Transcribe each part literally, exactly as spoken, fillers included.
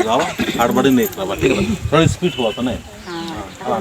गावा, हड़बड़ी नहीं करवा, ठीक है? थोड़ी speed हुआ तो नहीं। हाँ। हाँ।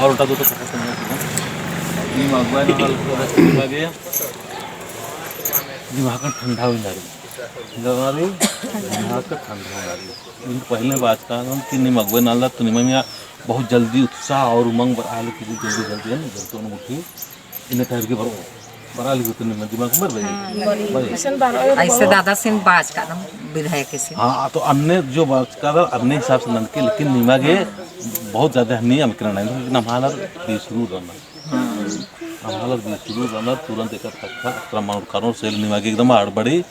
और उल्टा दो तो पकड़ के नहीं रखना। दिमाग में ना हल्का, दिमाग में। दिमाग का ठंडा हो जा रही। दिमाग का ठंडा हो जा रही। इन पहले बात का हम कि निम अगुवाई नलदत तो निमा में बहुत जल्दी उत्साह और उमंग बरआ लगी कि जल्दी जल्दी है ना, जल्दी उन मुठी इन्ने type के बरओ, बरआ लगी तो निमा दिमाग में बरई। हाँ, बरई। अइसे दादासिन बाचकादम विधायकसिन। हाँ, तो अन्ने जो बाचकादम अन्ने हिसाब से ननके, लेकिन निमा गे बहुत ज्यादा हन्नी अमकरा नहीं, लेकिन हमारा बेसुरू रहना। हमारा बेसुरू रहना, तुरंत एक तक था, अतरा मनो कालो से निमा गे एकदम हड़बड़ी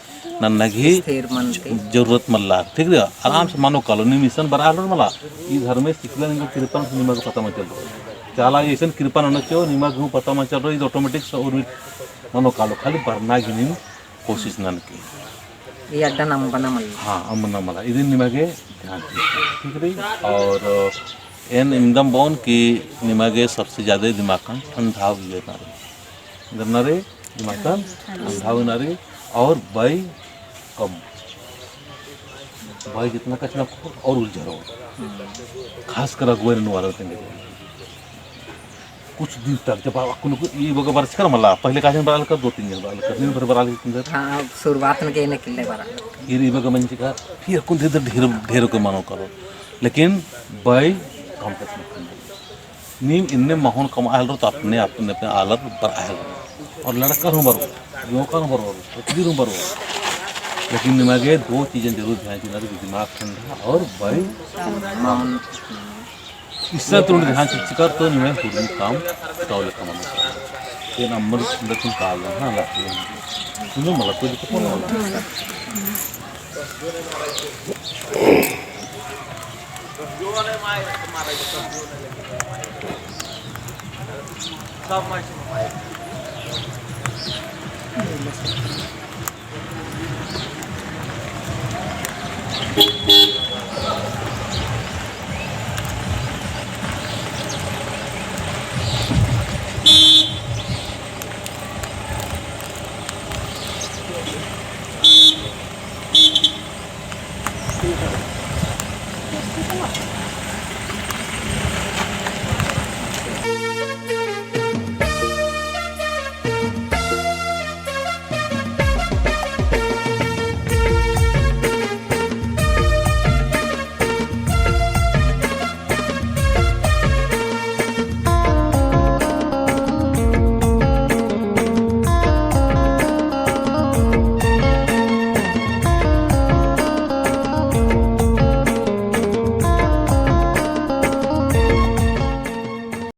नन्ना गही स्थिर मन के जरूरत मल्ला, ठीक रई। आराम से मनो कालो, नीम इसन बरआ लरो मला, ई धर्मेस चिखला निंगा कृपा से निमा गे पता मल चलरो। चाला इसन कृपा ननो चो, निमा गे हूँ पता मल चलरो, ई automatic से और भी मनो कालो, खाली बरना गही नीम कोशिश ननके। ई अड्डा नम बना मल्ला। हाँ, अम्बना मला। इदिन निमा गे ध्यान चिओ, ठीक रई। और एन इमदम बओन कि निमा गे सबसे ज्यादा दिमाग कन ठंडा होइए ना रई। गन्ना रई, दिमाग कन ठंडा होइए ना रई। और बई कम। बई जितना कछनखरओ और उलझरओ। खासकर अगुवाई ननू वाला तेंगे। कुछ दिन तक जब आप, अक्कुन ई बग्गे बरचकर मला, पहले का जन बरआ लगकर, दो तीन जन बरआ लगकर, दिन भर बरआ लगकर। हाँ, शुरुआत में के ने किल्ले बरआ लगकर। फिर ई बग्गे मंजका, फिर अक्कुन धीरे धीरे ढेर, ढेर के मनो कालो। लेकिन बई कम कछनखरओ। नीम इन्ने महोन कमआ हेलरो तो अपने, अपने, अपने आलर बरआ हेलरो। और लड़का हूँ बरओ, युवका हूँ बरओ, पतली हूँ बरओ। लेकिन निमा गे दो चीजें जरूर ध्यान चिअना रई, दिमाग ठंडा और बई। इसन तुरंत ध्यान चिच्चकर तो निमा हुरमी काम तौले कमआ। ये नंबर सुंदर तुम काल ना, हाँ, लाती है। सुनो, मला कोई दिक्कत नहीं होला।